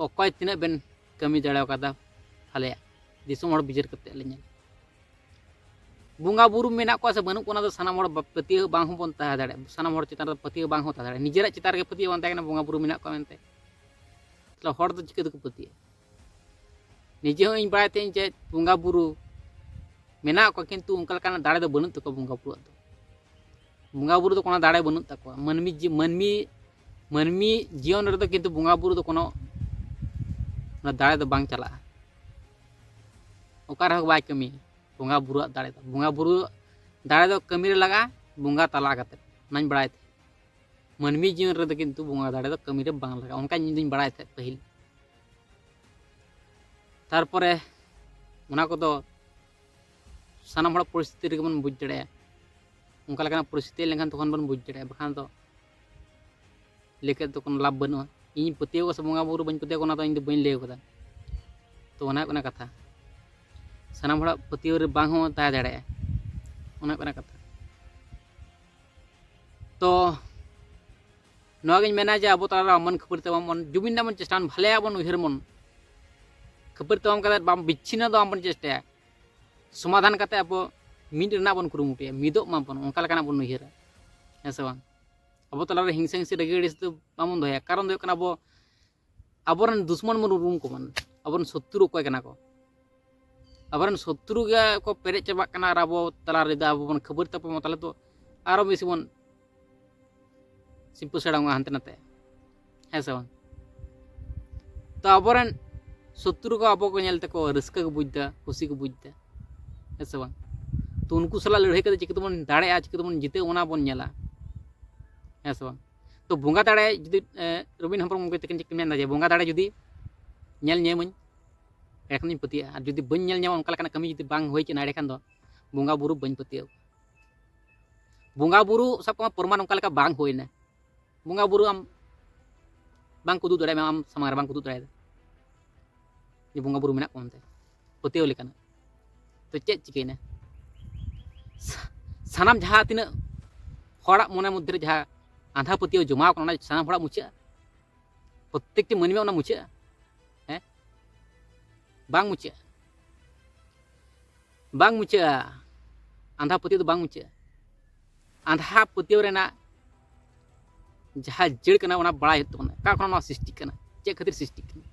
ᱚᱠᱚᱭ ᱛᱤᱱᱟᱹᱜ ᱵᱮᱱ ᱠᱟᱹᱢᱤ ᱫᱟᱲᱮ ᱟᱠᱟᱫᱟ ᱵᱷᱟᱞᱮᱭᱟᱜ, ᱫᱤᱥᱚᱢ ᱦᱚᱲ ᱵᱤᱪᱟᱹᱨ ᱠᱟᱛᱮ ᱞᱮ ᱧᱮᱞᱟ᱾ ᱵᱚᱸᱜᱟ ᱵᱩᱨᱩ ᱢᱮᱱᱟᱜ ᱠᱚᱣᱟ ᱥᱮ ᱵᱟᱹᱱᱩᱜ ᱠᱚᱣᱟ, ᱚᱱᱟ ᱫᱚ ᱥᱟᱱᱟᱢ ᱦᱚᱲ ᱵᱟ-, ᱯᱟᱹᱛᱭᱟᱹᱣ ᱵᱟᱝ ᱦᱚᱸᱵᱚᱱ ᱛᱟᱦᱮᱸ ᱫᱟᱲᱮᱭᱟᱜᱼᱟ, ᱥᱟᱱᱟᱢ ᱦᱚᱲ ᱪᱮᱛᱟᱱ ᱨᱮ ᱯᱟᱹᱛᱭᱟᱹᱣ ᱵᱟᱝ ᱦᱚᱸ ᱛᱟᱦᱮᱸ ᱫᱟᱲᱮᱭᱟᱜᱼᱟ᱾ ᱱᱤᱡᱮᱨᱟᱜ ᱪᱮᱛᱟᱱ ᱨᱮᱜᱮ ᱯᱟᱹᱛᱭᱟᱹᱣ ᱵᱟᱝ ᱛᱟᱦᱮᱸ ᱠᱟᱱᱟ ᱵᱚᱸᱜᱟ ᱵᱩᱨᱩ ᱢᱮᱱᱟᱜ ᱠᱚᱣᱟ ᱢᱮᱱᱛᱮ, ᱛᱟᱦᱚᱞᱮ ᱦᱚᱲ ᱫᱚ ᱪᱤᱠᱟᱹ ᱛᱮᱠᱚ ᱯᱟᱹᱛᱭᱟᱹᱜᱼᱟ? ᱱᱤᱡᱮ ᱦᱚᱸ ᱤᱧ ᱵᱟᱲᱟᱭ ᱛᱟᱦᱮᱸᱧ ᱡᱮ ᱵᱚᱸᱜᱟ ᱵᱩᱨᱩ ᱢᱮᱱᱟᱜ ᱠᱚᱣᱟ, ᱠᱤᱱᱛᱩ ᱚᱱᱠᱟ ᱞᱮᱠᱟᱱᱟᱜ ᱫᱟᱲᱮ ᱫᱚ ᱵᱟᱹᱱᱩᱜ ᱛᱟᱠᱚᱣᱟ ᱵᱚᱸᱜᱟ ᱵᱩᱨᱩᱣᱟᱜ ᱫᱚ᱾ ᱵᱚᱸᱜᱟ ᱵᱩᱨᱩ ᱫᱚ ᱠᱳᱱᱳ ᱫᱟᱲᱮ ᱵᱟᱹᱱᱩᱜ ᱛᱟᱠᱚᱣᱟ᱾ ᱢᱟᱹᱱᱢᱤ ᱡᱤ-, ᱢᱟᱹᱱᱢᱤ, ᱢᱟᱹᱱᱢᱤ ᱡᱤᱭᱚᱱ ᱨᱮᱫᱚ ᱠᱤᱱᱛᱩ ᱵᱚᱸᱜᱟ ᱵᱩᱨᱩ ᱫᱚ ᱠᱳᱱᱳ, ᱚᱱᱟ ᱫᱟᱲᱮ ᱫᱚ ᱵᱟᱝ ᱪᱟᱞᱟᱜᱼᱟ᱾ ᱚᱠᱟ ᱨᱮᱦᱚᱸ ᱵᱟᱭ ᱠᱟᱹᱢᱤᱭᱟ ᱵᱚᱸᱜᱟ ᱵᱩᱨᱩᱣᱟᱜ ᱫᱟᱲᱮ ᱫᱚ᱾ ᱵᱚᱸᱜᱟ ᱵᱩᱨᱩ ᱫᱟᱲᱮ ᱫᱚ ᱠᱟᱹᱢᱤ ᱨᱮ ᱞᱟᱜᱟᱜᱼᱟ ᱵᱚᱸᱜᱟ ᱛᱟᱞᱟ ᱠᱟᱛᱮ, ᱚᱱᱟᱧ ᱵᱟᱲᱟᱭ ᱛᱟᱦᱮᱸᱫ᱾ ᱢᱟᱹᱱᱢᱤ ᱡᱤᱭᱚᱱ ᱨᱮᱫᱚ ᱠᱤᱱᱛᱩ ᱵᱚᱸᱜᱟ ᱫᱟᱲᱮ ᱫᱚ ᱠᱟᱹᱢᱤ ᱨᱮ ᱵᱟᱝ ᱞᱟᱜᱟᱜᱼᱟ, ᱚᱱᱠᱟ ᱤᱧ ᱫᱩᱧ ᱵᱟᱲᱟᱭ ᱛᱟᱦᱮᱸᱫ ᱯᱟᱹᱦᱤᱞ᱾ ᱛᱟᱨᱯᱚᱨᱮ ᱚᱱᱟ ᱠᱚᱫᱚ ᱥᱟᱱᱟᱢ ᱦᱚᱲᱟᱜ ᱯᱚᱨᱤᱥᱛᱷᱤᱛᱤ ᱨᱮᱜᱮ ᱵᱚᱱ ᱵᱩᱡᱽ ᱫᱟᱲᱮᱭᱟᱜᱼᱟ᱾ ᱚᱱᱠᱟ ᱞᱮᱠᱟᱱᱟᱜ ᱯᱚᱨᱤᱥᱛᱷᱤᱛᱤ ᱦᱮᱡ ᱞᱮᱱᱠᱷᱟᱱ ᱛᱚᱠᱷᱚᱱ ᱵᱚᱱ ᱵᱩᱡᱽ ᱫᱟᱲᱮᱭᱟᱜᱼᱟ, ᱵᱟᱠᱷᱟᱱ ᱫᱚ ᱞᱟᱹᱭ ᱠᱟᱛᱮ ᱫᱚ ᱠᱳᱱᱳ ᱞᱟᱵᱷ ᱵᱟᱹᱱᱩᱜᱼᱟ᱾ ᱤᱧ ᱯᱟᱹᱛᱭᱟᱹᱣ ᱥᱮ ᱵᱚᱸᱜᱟ ᱵᱩᱨᱩ ᱵᱟᱹᱧ ᱯᱟᱹᱛᱭᱟᱹᱣ, ᱚᱱᱟ ᱫᱚ ᱤᱧ ᱫᱚ ᱵᱟᱹᱧ ᱞᱟᱹᱭ ᱠᱟᱫᱟ᱾ ᱛᱚ ᱚᱱᱟ ᱦᱩᱭᱩᱜ ᱠᱟᱱᱟ ᱠᱟᱛᱷᱟ, ᱥᱟᱱᱟᱢ ᱦᱚᱲᱟᱜ ᱯᱟᱹᱛᱭᱟᱹᱣ ᱨᱮ ᱵᱟᱝ ᱦᱚᱸ ᱛᱟᱦᱮᱸ ᱫᱟᱲᱮᱭᱟᱜᱼᱟ, ᱚᱱᱟ ᱦᱩᱭᱩᱜ ᱠᱟᱱᱟ ᱠᱟᱛᱷᱟ᱾ ᱛᱚ ᱱᱚᱣᱟᱜᱤᱧ ᱢᱮᱱᱟ ᱡᱮ ᱟᱵᱚ ᱛᱟᱞᱟᱨᱮ ᱟᱢᱚᱱ ᱠᱷᱟᱹᱯᱟᱹᱨᱤ ᱛᱟᱵᱚᱱ ᱵᱚᱱ, ᱡᱩᱢᱤᱱ ᱨᱮᱱᱟᱜ ᱵᱚᱱ ᱪᱮᱥᱴᱟᱭᱟ, ᱵᱷᱟᱞᱮᱭᱟᱜ ᱵᱚᱱ ᱩᱭᱦᱟᱹᱨ ᱵᱚᱱ, ᱠᱷᱟᱹᱯᱟᱹᱨᱤ ᱛᱟᱵᱚᱱ ᱠᱟᱛᱮ ᱵᱟᱝ ᱵᱤᱪᱷᱤᱱᱱᱚ ᱫᱚ ᱵᱟᱝ ᱵᱚᱱ ᱪᱮᱥᱴᱟᱭᱟ, ᱥᱚᱢᱟᱫᱷᱟᱱ ᱠᱟᱛᱮ ᱟᱵᱚ ᱢᱤᱫ ᱨᱮᱱᱟᱜ ᱵᱚᱱ ᱠᱩᱨᱩᱢᱩᱴᱩᱭᱟ, ᱢᱤᱫᱚᱜ ᱢᱟᱵᱚᱱ, ᱚᱱᱠᱟ ᱞᱮᱠᱟᱱᱟᱜ ᱵᱚᱱ ᱩᱭᱦᱟᱹᱨᱟ, ᱦᱮᱸ ᱥᱮ ᱵᱟᱝ? ᱟᱵᱚ ᱛᱟᱞᱟᱨᱮ ᱦᱤᱝᱥᱟᱹ ᱦᱤᱝᱥᱤ ᱨᱟᱹᱜᱤ ᱟᱹᱲᱤᱥ ᱫᱚ ᱵᱟᱵᱚᱱ ᱫᱚᱦᱚᱭᱟ᱾ ᱠᱟᱨᱚᱱ ᱫᱚ ᱦᱩᱭᱩᱜ ᱠᱟᱱᱟ, ᱟᱵᱚ ᱟᱵᱚᱨᱮᱱ ᱫᱩᱥᱢᱚᱱ ᱵᱚᱱ ᱩᱨᱩᱢ ᱠᱚᱢᱟ, ᱟᱵᱚᱨᱮᱱ ᱥᱚᱛᱨᱩ ᱚᱠᱚᱭ ᱠᱟᱱᱟ ᱠᱚ᱾ ᱟᱵᱚᱨᱮᱱ ᱥᱚᱛᱨᱩ ᱜᱮ ᱠᱚ ᱯᱮᱨᱮᱡ ᱪᱟᱵᱟᱜ ᱠᱟᱱᱟ ᱟᱨ ᱟᱵᱚ ᱛᱟᱞᱟ ᱨᱮᱫᱚ ᱟᱵᱚ ᱵᱚᱱ ᱠᱷᱟᱹᱯᱟᱹᱨᱤ ᱛᱟᱯᱟᱢᱟ, ᱛᱟᱦᱚᱞᱮ ᱛᱚ ᱟᱨᱚ ᱵᱮᱥᱤ ᱵᱚᱱ ᱥᱤᱢᱯᱩ ᱥᱮᱲᱟᱝᱚᱜᱼᱟ ᱦᱟᱱᱛᱮ ᱱᱟᱛᱮ, ᱦᱮᱸ ᱥᱮ ᱵᱟᱝ? ᱛᱚ ᱟᱵᱚᱨᱮᱱ ᱥᱚᱛᱨᱩ ᱠᱚ ᱟᱵᱚ ᱠᱚ ᱧᱮᱞ ᱛᱮᱠᱚ ᱨᱟᱹᱥᱠᱟᱹ ᱠᱚ ᱵᱩᱡᱽ ᱮᱫᱟ, ᱠᱩᱥᱤ ᱠᱚ ᱵᱩᱡᱽ ᱮᱫᱟ, ᱦᱮᱸ ᱥᱮ ᱵᱟᱝ? ᱛᱚ ᱩᱱᱠᱩ ᱥᱟᱞᱟᱜ ᱞᱟᱹᱲᱦᱟᱹᱭ ᱠᱟᱛᱮ ᱪᱤᱠᱟᱹ ᱛᱮᱵᱚᱱ ᱫᱟᱲᱮᱭᱟᱜᱼᱟ, ᱪᱤᱠᱟᱹ ᱛᱮᱵᱚᱱ ᱡᱤᱛᱟᱹᱜᱼᱟ, ᱚᱱᱟ ᱵᱚᱱ ᱧᱮᱞᱟ, ᱦᱮᱸ ᱥᱮ ᱵᱟᱝ? ᱛᱚ ᱵᱚᱸᱜᱟ ᱫᱟᱲᱮ ᱡᱩᱫᱤ, ᱮ, ᱨᱚᱵᱤᱱ ᱦᱮᱢᱵᱨᱚᱢ ᱜᱚᱢᱠᱮ ᱛᱟᱹᱠᱤᱱ ᱪᱮᱫ ᱠᱤᱱ ᱢᱮᱱᱫᱟ ᱡᱮ ᱵᱚᱸᱜᱟ ᱫᱟᱲᱮ ᱡᱩᱫᱤ ᱧᱮᱞ ᱧᱟᱢᱟᱹᱧ, ᱮᱸᱰᱮᱠᱷᱟᱱ ᱫᱚᱧ ᱯᱟᱹᱛᱭᱟᱹᱜᱼᱟ᱾ ᱟᱨ ᱡᱩᱫᱤ ᱵᱟᱹᱧ ᱧᱮᱞ ᱧᱟᱢᱟ, ᱚᱱᱠᱟ ᱞᱮᱠᱟᱱᱟᱜ ᱠᱟᱹᱢᱤ ᱡᱩᱫᱤ ᱵᱟᱝ ᱦᱩᱭ ᱠᱟᱱᱟ, ᱮᱸᱰᱮᱠᱷᱟᱱ ᱫᱚ ᱵᱚᱸᱜᱟ ᱵᱩᱨᱩ ᱵᱟᱹᱧ ᱯᱟᱹᱛᱭᱟᱹᱣ᱾ ᱵᱚᱸᱜᱟ ᱵᱩᱨᱩ ᱥᱟᱵ ᱠᱟᱜ ᱢᱮ ᱯᱨᱚᱢᱟᱱ ᱚᱱᱠᱟ ᱞᱮᱠᱟ ᱵᱟᱝ ᱦᱩᱭᱱᱟ, ᱵᱚᱸᱜᱟ ᱵᱩᱨᱩ ᱟᱢ ᱵᱟᱝ ᱠᱚ ᱩᱫᱩᱜ ᱫᱟᱲᱮᱭᱟᱢᱟ, ᱟᱢ ᱥᱟᱢᱟᱝ ᱨᱮ ᱵᱟᱝ ᱠᱚ ᱩᱫᱩᱜ ᱫᱟᱲᱮᱭᱟᱫᱟ ᱡᱮ ᱵᱚᱸᱜᱟ ᱵᱩᱨᱩ ᱢᱮᱱᱟᱜ ᱠᱚᱣᱟ ᱢᱮᱱᱛᱮ, ᱯᱟᱹᱛᱭᱟᱹᱣ ᱞᱮᱠᱟᱱᱟᱜ᱾ ᱛᱚ ᱪᱮᱫ ᱪᱤᱠᱟᱹᱭᱮᱱᱟ? ᱥᱟ-, ᱥᱟᱱᱟᱢ ᱡᱟᱦᱟᱸ ᱛᱤᱱᱟᱹᱜ ᱦᱚᱲᱟᱜ ᱢᱚᱱᱮ ᱢᱚᱫᱽᱫᱷᱮ ᱨᱮ ᱡᱟᱦᱟᱸ ᱟᱸᱫᱷᱟ ᱯᱟᱹᱛᱭᱟᱹᱣ ᱡᱚᱢᱟᱣ ᱠᱟᱱᱟ, ᱚᱱᱟ ᱥᱟᱱᱟᱢ ᱦᱚᱲᱟᱜ ᱢᱩᱪᱟᱹᱫᱼᱟ? ᱯᱨᱚᱛᱛᱮᱠᱴᱤ ᱢᱟᱹᱱᱢᱤᱭᱟᱜ ᱚᱱᱟ ᱢᱩᱪᱟᱹᱫᱼᱟ? ᱦᱮᱸ, ᱵᱟᱝ ᱢᱩᱪᱟᱹᱫᱼᱟ, ᱵᱟᱝ ᱢᱩᱪᱟᱹᱫᱼᱟ᱾ ᱟᱸᱫᱷᱟ ᱯᱟᱹᱛᱭᱟᱹᱣ ᱫᱚ ᱵᱟᱝ ᱢᱩᱪᱟᱹᱫᱼᱟ᱾ ᱟᱸᱫᱷᱟ ᱯᱟᱹᱛᱭᱟᱹᱣ ᱨᱮᱱᱟᱜ ᱡᱟᱦᱟᱸ ᱡᱟᱹᱲ ᱠᱟᱱᱟ, ᱚᱱᱟ ᱵᱟᱲᱟᱭ ᱦᱩᱭᱩᱜ ᱛᱟᱵᱚᱱᱟ, ᱚᱠᱟ ᱠᱷᱚᱱ ᱱᱚᱣᱟ ᱥᱨᱤᱥᱴᱤᱜ ᱠᱟᱱᱟ, ᱪᱮᱫ ᱠᱷᱟᱹᱛᱤᱨ ᱥᱨᱤᱥᱴᱤᱜ ᱠᱟᱱᱟ᱾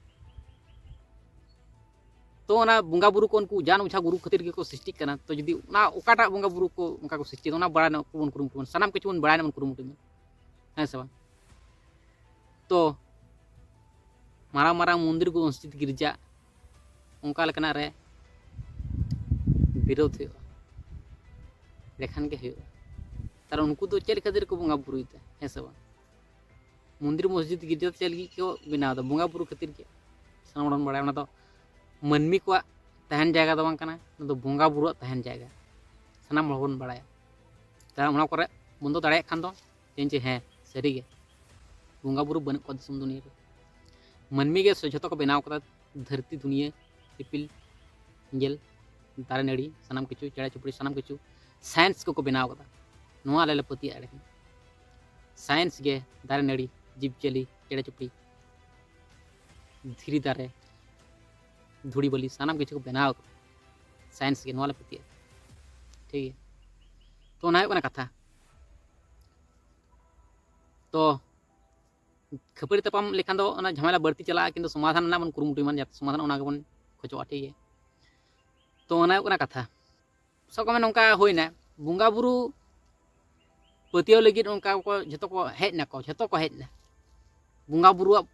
ᱛᱚ ᱚᱱᱟ ᱵᱚᱸᱜᱟ ᱵᱩᱨᱩ ᱠᱚ ᱩᱱᱠᱩ ᱡᱟᱱ ᱚᱡᱷᱟ ᱜᱩᱨᱩ ᱠᱷᱟᱹᱛᱤᱨ ᱜᱮᱠᱚ ᱥᱨᱤᱥᱴᱤᱜ ᱠᱟᱱᱟ᱾ ᱛᱚ ᱡᱩᱫᱤ ᱚᱱᱟ ᱚᱠᱟᱴᱟᱜ ᱵᱚᱸᱜᱟ ᱵᱩᱨᱩ ᱠᱚ ᱚᱱᱠᱟ ᱠᱚ ᱥᱨᱤᱥᱴᱤ, ᱚᱱᱟ ᱵᱟᱲᱟᱭ ᱨᱮᱱᱟᱜ ᱵᱚᱱ ᱠᱩᱨᱩᱢᱩᱴᱩ ᱢᱟ, ᱥᱟᱱᱟᱢ ᱠᱤᱪᱷᱩ ᱵᱚᱱ ᱵᱟᱲᱟᱭ ᱨᱮᱱᱟᱜ ᱵᱚᱱ ᱠᱩᱨᱩᱢᱩᱴᱩᱭ ᱢᱟ, ᱦᱮᱸ ᱥᱮ ᱵᱟᱝ? ᱛᱚ ᱢᱟᱨᱟᱝ ᱢᱟᱨᱟᱝ ᱢᱚᱱᱫᱤᱨ ᱠᱚ, ᱢᱚᱥᱡᱤᱫ, ᱜᱤᱨᱡᱟ, ᱚᱱᱠᱟ ᱞᱮᱠᱟᱱᱟᱜ ᱨᱮ ᱵᱤᱨᱳᱫᱷ ᱦᱩᱭᱩᱜᱼᱟ, ᱞᱮᱠᱷᱟᱱ ᱜᱮ ᱦᱩᱭᱩᱜᱼᱟ᱾ ᱛᱟᱦᱞᱮ ᱩᱱᱠᱩ ᱫᱚ ᱪᱮᱫ ᱠᱷᱟᱹᱛᱤᱨ ᱠᱚ ᱵᱚᱸᱜᱟ ᱵᱩᱨᱩᱭᱮᱫᱟ, ᱦᱮᱸ ᱥᱮ ᱵᱟᱝ? ᱢᱚᱱᱫᱤᱨ, ᱢᱚᱥᱡᱤᱫ, ᱜᱤᱨᱡᱟ ᱫᱚ ᱪᱮᱫ ᱞᱟᱹᱜᱤᱫ ᱠᱚ ᱵᱮᱱᱟᱣ ᱮᱫᱟ? ᱵᱚᱸᱜᱟ ᱵᱩᱨᱩ ᱠᱷᱟᱹᱛᱤᱨ ᱜᱮ᱾ ᱥᱟᱱᱟᱢ ᱦᱚᱲ ᱵᱚᱱ ᱵᱟᱲᱟᱭᱟ, ᱚᱱᱟ ᱫᱚ ᱢᱟᱹᱱᱢᱤ ᱠᱚᱣᱟᱜ ᱛᱟᱦᱮᱱ ᱡᱟᱭᱜᱟ ᱫᱚ ᱵᱟᱝ ᱠᱟᱱᱟ, ᱱᱚᱣᱟ ᱫᱚ ᱵᱚᱸᱜᱟ ᱵᱩᱨᱩᱣᱟᱜ ᱛᱟᱦᱮᱱ ᱡᱟᱭᱜᱟ᱾ ᱥᱟᱱᱟᱢ ᱦᱚᱲ ᱵᱚᱱ ᱵᱟᱲᱟᱭᱟ᱾ ᱛᱟᱦᱞᱮ ᱚᱱᱟ ᱠᱚᱨᱮ ᱵᱚᱱ ᱫᱚ ᱫᱟᱲᱮᱭᱟᱜ ᱠᱷᱟᱱ ᱫᱚ ᱪᱮᱫ ᱪᱮ, ᱦᱮᱸ, ᱥᱟᱹᱨᱤᱜᱮ ᱵᱚᱸᱜᱟ ᱵᱩᱨᱩ ᱵᱟᱹᱱᱩᱜ ᱠᱚᱣᱟ ᱫᱤᱥᱚᱢ ᱫᱩᱱᱤᱭᱟᱹ ᱨᱮ᱾ ᱢᱟᱹᱱᱢᱤ ᱜᱮ ᱥᱚ-, ᱡᱷᱚᱛᱚ ᱠᱚ ᱵᱮᱱᱟᱣ ᱠᱟᱫᱟ, ᱫᱷᱟᱹᱨᱛᱤ ᱫᱩᱱᱤᱭᱟᱹ, ᱤᱯᱤᱞ ᱮᱸᱜᱮᱞ, ᱫᱟᱨᱮ ᱱᱟᱹᱲᱤ, ᱥᱟᱱᱟᱢ ᱠᱤᱪᱷᱩ, ᱪᱮᱬᱮ ᱪᱩᱯᱲᱤ, ᱥᱟᱱᱟᱢ ᱠᱤᱪᱷᱩ ᱥᱟᱭᱮᱱᱥ ᱠᱚᱠᱚ ᱵᱮᱱᱟᱣ ᱠᱟᱫᱟ᱾ ᱱᱚᱣᱟ ᱟᱞᱮ ᱞᱮ ᱯᱟᱹᱛᱭᱟᱹᱜᱼᱟ ᱮᱸᱰᱮᱠᱷᱟᱱ᱾ ᱥᱟᱭᱮᱱᱥ ᱜᱮ ᱫᱟᱨᱮ ᱱᱟᱹᱲᱤ, ᱡᱤᱵᱽᱼᱡᱤᱭᱟᱹᱞᱤ, ᱪᱮᱬᱮ ᱪᱩᱯᱲᱤ, ᱫᱷᱤᱨᱤ ᱫᱟᱨᱮ, ᱫᱷᱩᱲᱤ ᱵᱟᱹᱞᱤ, ᱥᱟᱱᱟᱢ ᱠᱤᱪᱷᱩ ᱠᱚ ᱵᱮᱱᱟᱣ ᱠᱟᱫᱟ᱾ ᱥᱟᱭᱮᱱᱥ ᱜᱮ, ᱱᱚᱣᱟ ᱞᱮ ᱯᱟᱹᱛᱭᱟᱹᱜᱼᱟ᱾ ᱴᱷᱤᱠ ᱜᱮᱭᱟ, ᱛᱚ ᱚᱱᱟ ᱦᱩᱭᱩᱜ ᱠᱟᱱᱟ ᱠᱟᱛᱷᱟ᱾ ᱛᱚ ᱠᱷᱟᱹᱯᱟᱹᱨᱤ ᱛᱟᱯᱟᱢ ᱞᱮᱠᱷᱟᱱ ᱫᱚ ᱚᱱᱟ ᱡᱷᱟᱢᱮᱞᱟ ᱵᱟᱹᱲᱛᱤ ᱪᱟᱞᱟᱜᱼᱟ, ᱠᱤᱱᱛᱩ ᱥᱚᱢᱟᱫᱷᱟᱱ ᱨᱮᱱᱟᱜ ᱵᱚᱱ ᱠᱩᱨᱩᱢᱩᱴᱩᱭ ᱢᱟ, ᱡᱟᱛᱮ ᱥᱚᱢᱟᱫᱷᱟᱱ ᱚᱱᱟ ᱜᱮᱵᱚᱱ ᱠᱷᱚᱡᱚᱜᱼᱟ᱾ ᱴᱷᱤᱠ ᱜᱮᱭᱟ, ᱛᱚ ᱚᱱᱟ ᱦᱩᱭᱩᱜ ᱠᱟᱱᱟ ᱠᱟᱛᱷᱟ᱾ ᱥᱟᱵ ᱠᱟᱜ ᱢᱮ ᱱᱚᱝᱠᱟ ᱦᱩᱭᱱᱟ, ᱵᱚᱸᱜᱟ ᱵᱩᱨᱩ ᱯᱟᱹᱛᱭᱟᱹᱣ ᱞᱟᱹᱜᱤᱫ ᱚᱱᱠᱟ ᱠᱚ ᱡᱷᱚᱛᱚ ᱠᱚ ᱦᱮᱡ ᱱᱟᱠᱚ, ᱡᱷᱚᱛᱚ ᱠᱚ ᱦᱮᱡ ᱱᱟ᱾ ᱵᱚᱸᱜᱟ ᱵᱩᱨᱩᱣᱟᱜ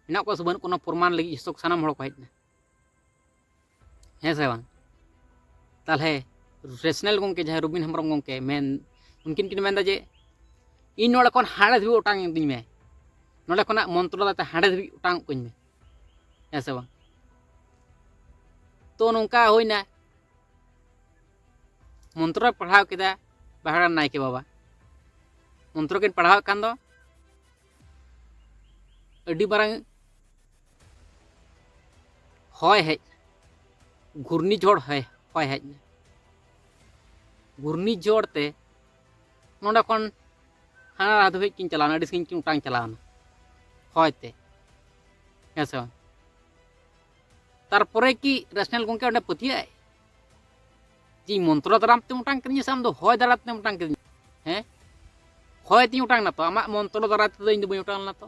ᱢᱮᱱᱟᱜ ᱠᱚᱣᱟ ᱥᱮ ᱵᱟᱹᱱᱩᱜ ᱠᱚᱣᱟ, ᱚᱱᱟ ᱯᱨᱚᱢᱟᱱ ᱞᱟᱹᱜᱤᱫ ᱡᱷᱚᱛᱚ ᱥᱟᱱᱟᱢ ᱦᱚᱲ ᱠᱚ ᱦᱮᱡ ᱱᱟ᱾ ᱦᱮᱸ ᱥᱮ ᱵᱟᱝ? ᱛᱟᱦᱞᱮ ᱨᱮᱥᱱᱟᱞ ᱜᱚᱢᱠᱮ, ᱡᱟᱦᱟᱸᱭ ᱨᱚᱵᱤᱱ ᱦᱮᱢᱵᱨᱚᱢ ᱜᱚᱢᱠᱮ ᱢᱮᱱ, ᱩᱱᱠᱤᱱ ᱠᱤᱱ ᱢᱮᱱᱫᱟ ᱡᱮ, "ᱤᱧ ᱱᱚᱰᱮ ᱠᱷᱚᱱ ᱦᱟᱸᱰᱮ ᱫᱷᱟᱹᱵᱤᱡ ᱚᱴᱟᱝ ᱤᱫᱤᱧ ᱢᱮ, ᱱᱚᱰᱮ ᱠᱷᱚᱱᱟᱜ ᱢᱚᱱᱛᱨᱚ ᱫᱟᱛᱮ ᱦᱟᱸᱰᱮ ᱫᱷᱟᱹᱵᱤᱡ ᱚᱴᱟᱝ ᱠᱟᱹᱧ ᱢᱮ", ᱦᱮᱸ ᱥᱮ ᱵᱟᱝ? ᱛᱚ ᱱᱚᱝᱠᱟ ᱦᱩᱭᱱᱟ, ᱢᱚᱱᱛᱨᱚᱭ ᱯᱟᱲᱦᱟᱣ ᱠᱮᱫᱟ ᱵᱟᱦᱟᱨᱟᱱ ᱱᱟᱭᱠᱮ ᱵᱟᱵᱟ, ᱢᱚᱱᱛᱨᱚ ᱠᱤᱱ ᱯᱟᱲᱦᱟᱣᱮᱫ ᱠᱷᱟᱱ ᱫᱚ ᱟᱹᱰᱤ ᱢᱟᱨᱟᱝ ᱦᱚᱭ ᱦᱮᱡ ᱮᱱᱟ, ᱜᱷᱩᱨᱱᱤ ᱡᱷᱚᱲ ᱦᱚᱭ, ᱦᱚᱭ ᱦᱮᱡ ᱮᱱᱟ᱾ ᱜᱷᱩᱨᱱᱤ ᱡᱷᱚᱲ ᱛᱮ ᱱᱚᱰᱮ ᱠᱷᱚᱱ ᱦᱟᱱᱟ ᱫᱷᱟᱹᱵᱤᱡ ᱠᱤᱱ ᱪᱟᱞᱟᱣᱱᱟ, ᱟᱹᱰᱤ ᱥᱟᱺᱜᱤᱧ ᱠᱤᱱ ᱚᱴᱟᱝ ᱪᱟᱞᱟᱣᱱᱟ ᱦᱚᱭ ᱛᱮ, ᱦᱮᱸ ᱥᱮ ᱵᱟᱝ? ᱛᱟᱨᱯᱚᱨᱮ ᱠᱤ ᱨᱮᱥᱱᱟᱞ ᱜᱚᱢᱠᱮ ᱚᱸᱰᱮ ᱯᱟᱹᱛᱭᱟᱹᱜ ᱟᱭ ᱡᱮ ᱤᱧ ᱢᱚᱱᱛᱨᱚ ᱫᱟᱨᱟᱢ ᱛᱮᱢ ᱚᱴᱟᱝ ᱠᱟᱹᱫᱤᱧᱟ ᱥᱮ ᱟᱢ ᱫᱚ ᱦᱚᱭ ᱫᱟᱨᱟᱭ ᱛᱮᱢ ᱚᱴᱟᱝ ᱠᱟᱹᱫᱤᱧᱟ? ᱦᱮᱸ, ᱦᱚᱭ ᱛᱮᱧ ᱚᱴᱟᱝ ᱱᱟ ᱛᱚ, ᱟᱢᱟᱜ ᱢᱚᱱᱛᱨᱚ ᱫᱟᱨᱟᱭ ᱛᱮᱫᱚ ᱤᱧ ᱫᱚ ᱵᱟᱹᱧ ᱚᱴᱟᱝ ᱞᱮᱱᱟ ᱛᱚ᱾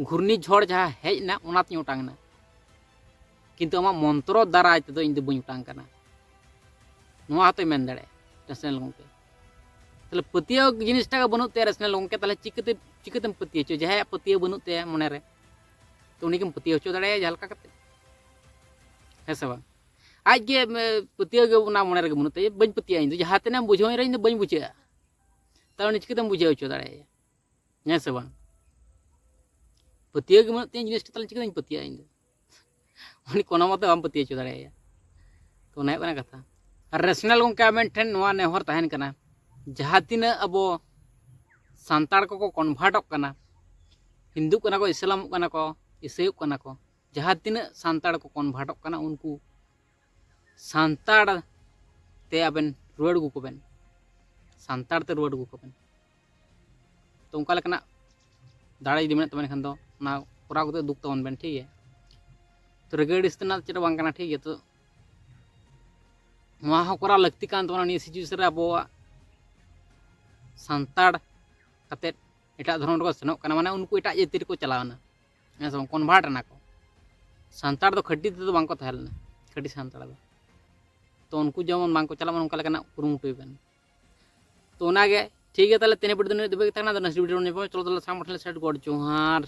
ᱜᱷᱩᱨᱱᱤ ᱡᱷᱚᱲ ᱡᱟᱦᱟᱸ ᱦᱮᱡ ᱮᱱᱟ, ᱚᱱᱟ ᱛᱮᱧ ᱚᱴᱟᱝ ᱮᱱᱟ, ᱠᱤᱱᱛᱩ ᱟᱢᱟᱜ ᱢᱚᱱᱛᱨᱚ ᱫᱟᱨᱟᱭ ᱛᱮᱫᱚ ᱤᱧ ᱫᱚ ᱵᱟᱹᱧ ᱚᱴᱟᱝ ᱠᱟᱱᱟ᱾ ᱱᱚᱣᱟ ᱦᱚᱸᱛᱚᱭ ᱢᱮᱱ ᱫᱟᱲᱮᱭᱟᱜᱼᱟ ᱨᱮᱥᱱᱟᱞ ᱜᱚᱢᱠᱮ᱾ ᱛᱟᱦᱞᱮ ᱯᱟᱹᱛᱭᱟᱹᱣ ᱡᱤᱱᱤᱥᱴᱟ ᱜᱮ ᱵᱟᱹᱱᱩᱜ ᱛᱟᱭᱟ ᱨᱮᱥᱱᱟᱞ ᱜᱚᱢᱠᱮ, ᱛᱟᱦᱞᱮ ᱪᱤᱠᱟᱹᱛᱮ, ᱪᱤᱠᱟᱹᱛᱮᱢ ᱯᱟᱹᱛᱭᱟᱹᱣ ᱦᱚᱪᱚ? ᱡᱟᱦᱟᱸᱭᱟᱜ ᱯᱟᱹᱛᱭᱟᱹᱣ ᱵᱟᱹᱱᱩᱜ ᱛᱟᱭᱟ ᱢᱚᱱᱮᱨᱮ, ᱛᱚ ᱩᱱᱤᱜᱮᱢ ᱯᱟᱹᱛᱭᱟᱹᱣ ᱦᱚᱪᱚ ᱫᱟᱲᱮᱭᱟᱭᱟ ᱡᱟᱦᱟᱸ ᱞᱮᱠᱟ ᱠᱟᱛᱮ, ᱦᱮᱸ ᱥᱮ ᱵᱟᱝ? ᱟᱡ ᱜᱮ, ᱮ, ᱯᱟᱹᱛᱭᱟᱹᱣ ᱜᱮ ᱚᱱᱟ ᱢᱚᱱᱮ ᱨᱮᱜᱮ ᱵᱟᱹᱱᱩᱜ ᱛᱟᱭᱟ, "ᱵᱟᱹᱧ ᱯᱟᱹᱛᱭᱟᱹᱜᱼᱟ ᱤᱧ ᱫᱚ", ᱡᱟᱦᱟᱸ ᱛᱤᱱᱟᱹᱜ ᱮᱢ ᱵᱩᱡᱷᱟᱹᱣ ᱨᱮ ᱤᱧ ᱫᱚ ᱵᱟᱹᱧ ᱵᱩᱡᱷᱟᱹᱜᱼᱟ᱾ ᱛᱟᱦᱞᱮ ᱩᱱᱤ ᱪᱤᱠᱟᱹᱛᱮᱢ ᱵᱩᱡᱷᱟᱹᱣ ᱦᱚᱪᱚ ᱫᱟᱲᱮᱭᱟᱭᱟ? ᱦᱮᱸ ᱥᱮ ᱵᱟᱝ? ᱯᱟᱹᱛᱭᱟᱹᱣ ᱜᱮ ᱵᱟᱹᱱᱩᱜ ᱛᱤᱧᱟᱹ ᱡᱤᱱᱤᱥᱴᱟ, ᱛᱟᱦᱞᱮ ᱪᱤᱠᱟᱹᱛᱤᱧ ᱯᱟᱹᱛᱭᱟᱹᱜᱼᱟ ᱤᱧ ᱫᱚ? ᱩᱱᱤ ᱠᱳᱱᱳ ᱢᱚᱛᱮ ᱵᱟᱢ ᱯᱟᱹᱛᱭᱟᱹᱣ ᱦᱚᱪᱚ ᱫᱟᱲᱮᱭᱟᱭᱟ᱾ ᱛᱚ ᱚᱱᱟ ᱦᱩᱭᱩᱜ ᱠᱟᱱᱟ ᱠᱟᱛᱷᱟ᱾ ᱟᱨ ᱨᱮᱥᱱᱟᱞ ᱜᱚᱢᱠᱮ ᱟᱵᱮᱱ ᱴᱷᱮᱱ ᱱᱚᱣᱟ ᱱᱮᱦᱚᱨ ᱛᱟᱦᱮᱱ ᱠᱟᱱᱟ, ᱡᱟᱦᱟᱸ ᱛᱤᱱᱟᱹᱜ ᱟᱵᱚ ᱥᱟᱱᱛᱟᱲ ᱠᱚᱠᱚ ᱠᱚᱱᱵᱷᱟᱨᱴᱚᱜ ᱠᱟᱱᱟ, ᱦᱤᱱᱫᱩᱜ ᱠᱟᱱᱟ ᱠᱚ, ᱤᱥᱞᱟᱢᱚᱜ ᱠᱟᱱᱟ ᱠᱚ, ᱤᱥᱟᱹᱭᱚᱜ ᱠᱟᱱᱟ ᱠᱚ, ᱡᱟᱦᱟᱸ ᱛᱤᱱᱟᱹᱜ ᱥᱟᱱᱛᱟᱲ ᱠᱚ ᱠᱚᱱᱵᱷᱟᱨᱴᱚᱜ ᱠᱟᱱᱟ, ᱩᱱᱠᱩ ᱥᱟᱱᱛᱟᱲ ᱛᱮ ᱟᱵᱮᱱ ᱨᱩᱣᱟᱹᱲ ᱟᱹᱜᱩ ᱠᱚᱵᱮᱱ, ᱥᱟᱱᱛᱟᱲ ᱛᱮ ᱨᱩᱣᱟᱹᱲ ᱟᱹᱜᱩ ᱠᱚᱵᱮᱱ᱾ ᱛᱚ ᱚᱱᱠᱟ ᱞᱮᱠᱟᱱᱟᱜ ᱫᱟᱲᱮ ᱡᱩᱫᱤ ᱢᱮᱱᱟᱜ ᱛᱟᱵᱮᱱ ᱠᱷᱟᱱ ᱫᱚ ᱚᱱᱟ ᱠᱚᱨᱟᱣ ᱠᱟᱛᱮ ᱫᱩᱜ ᱛᱟᱵᱚᱱ ᱵᱮᱱ, ᱴᱷᱤᱠ ᱜᱮᱭᱟ? ᱛᱚ ᱨᱟᱹᱜᱤ ᱟᱹᱲᱤᱥ ᱛᱮᱱᱟᱜ ᱪᱮᱫ ᱦᱚᱸ ᱵᱟᱝ ᱠᱟᱱᱟ, ᱴᱷᱤᱠ ᱜᱮᱭᱟ? ᱛᱚ ᱱᱚᱣᱟ ᱦᱚᱸ ᱠᱚᱨᱟᱣ ᱞᱟᱹᱠᱛᱤ ᱠᱟᱱ ᱛᱟᱵᱚᱱᱟ ᱱᱤᱭᱟᱹ ᱥᱤᱪᱩᱭᱮᱥᱚᱱ ᱨᱮ, ᱟᱵᱚᱣᱟᱜ ᱥᱟᱱᱛᱟᱲ ᱠᱟᱛᱮᱫ ᱮᱴᱟᱜ ᱫᱷᱚᱨᱚᱢ ᱨᱮᱠᱚ ᱥᱮᱱᱚᱜ ᱠᱟᱱᱟ, ᱢᱟᱱᱮ ᱩᱱᱠᱩ ᱮᱴᱟᱜ ᱡᱟᱹᱛᱤ ᱨᱮᱠᱚ ᱪᱟᱞᱟᱣ ᱮᱱᱟ, ᱦᱮᱸ ᱥᱮ ᱵᱟᱝ? ᱠᱚᱱᱵᱷᱟᱨᱴ ᱮᱱᱟ ᱠᱚ᱾ ᱥᱟᱱᱛᱟᱲ ᱫᱚ ᱠᱷᱟᱹᱴᱤ ᱛᱮᱫᱚ ᱵᱟᱝᱠᱚ ᱛᱟᱦᱮᱸ ᱞᱮᱱᱟ, ᱠᱷᱟᱹᱴᱤ ᱥᱟᱱᱛᱟᱲ ᱫᱚ᱾ ᱛᱚ ᱩᱱᱠᱩ ᱡᱮᱢᱚᱱ ᱵᱟᱝᱠᱚ ᱪᱟᱞᱟᱜ ᱢᱟ, ᱚᱱᱠᱟ ᱞᱮᱠᱟᱱᱟᱜ ᱠᱩᱨᱩᱢᱩᱴᱩᱭ ᱵᱮᱱ᱾ ᱛᱚ ᱚᱱᱟᱜᱮ ᱴᱷᱤᱠ ᱜᱮᱭᱟ, ᱛᱟᱦᱚᱞᱮ ᱛᱮᱦᱮᱧ ᱵᱷᱤᱰᱤᱭᱳ ᱫᱚ ᱱᱤᱱᱟᱹᱜ ᱫᱷᱟᱹᱵᱤᱡ ᱜᱮ ᱛᱟᱦᱮᱸ ᱠᱟᱱᱟ᱾ ᱟᱫᱚ next video ᱨᱮ ᱧᱟᱯᱟᱢᱟ᱾ ᱪᱚᱞᱚ ᱛᱟᱦᱚᱞᱮ ᱥᱟᱱᱟᱢ ᱠᱚ ᱴᱷᱮᱱ ᱥᱮᱴ ᱜᱚᱰ ᱡᱚᱦᱟᱨ᱾